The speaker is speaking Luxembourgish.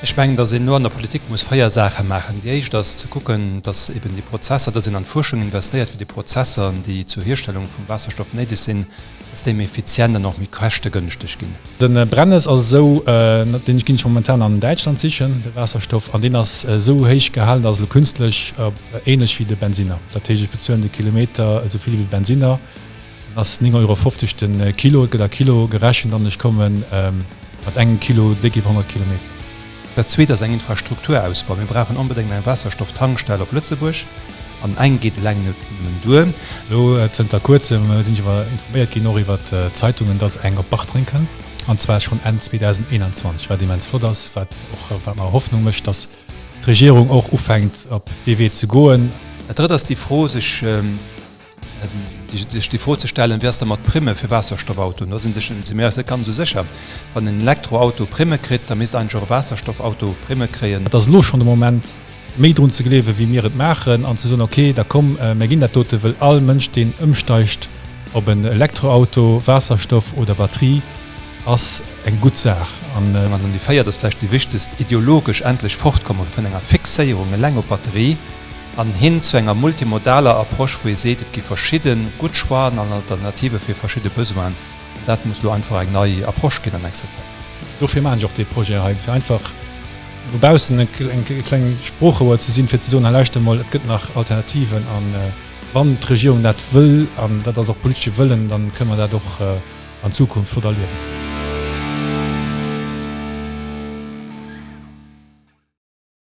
Ech mengen, datt een elo an der Politik muss 4 Saache maachen. Déi éischt ass ze kucken, datt eben déi Prozesser, datt een an d'Fuerschung investéiert, fir déi Prozesser, déi zur Hierstellung vum Waasserstoff néideg sinn, datt déi méi effizient an och méi käschtegënschteg ginn. De Brennes ass esou, deen ginn ech momentan an Däitschland sichen, de Waasserstoff, an deen ass esou héich gehalen, datt ass elo künstlech ähnlech wéi de Bensinner. Dat heescht, ech bezuelen de Kilometer esou vill wéi de Bensinner. En ass 9,50 Euro de Kilo, et gëtt a Kilo gerechent an ech komme mat engem Kilo déck iwwer 100 Kilometer. Dat Zweet ass eng Infrastrukturausbau. Mir brauchen onbedéngt eng Waasserstofftankstell op Lëtzebuerg an eng geet eleng net nëmmen duer. Elo zënter kuerzem sinn ech awer informéiert ginn, och iwwer d'Zeitungen, dass eng op Bartreng kënnt, an zwar schonn Enn 2021, wat immens flott ass, wat och wat mer Hoffnung mécht, dass d'Regierung och ufänkt op dee Wee ze goen. Dat Drëtt ass déi Fro, sech sech déi Fro ze stellen, Wéi ass da mat Primme fir Waasserstoffautoen? Do si sech si mir eis net ganz esou sécher. Wann en Elektroauto Primme kritt, da misst eigentlech och e Waasserstoffauto Primme kréien. Et ass elo schonn de Moment, méi drun ze gleewen, wéi mir et maachen, an ze soen, ok, da komm, mir ginn dat dote, wëll all Mënsch, deen ëmsteigt op en Elektroauto, Waasserstoff oder Batterie, ass eng gutt Saach. An dann déi véiert ass vläicht déi wichtegst, ideologesch endlech fortkomme vun enger Fixéierung eleng op Batterie, An hin zu enger multimodaler Approche, wou ee seet, et gi verschidde gutt Choixen an Alternative fir verschidde Besoinen. An dat muss elo einfach eng nei Approche ginn an nächster Zäit. Dofir maachen ech och dee Projet hei, fir einfach no baussen e kleng Sproochrouer ze sinn, fir ze soen, hei lauschtert emol, et gëtt nach Alternativen. A wann d'Regierung dat wëll, an dat ass och politesche Wëllen, da kënne mer dat och an Zukunft flott erliewen.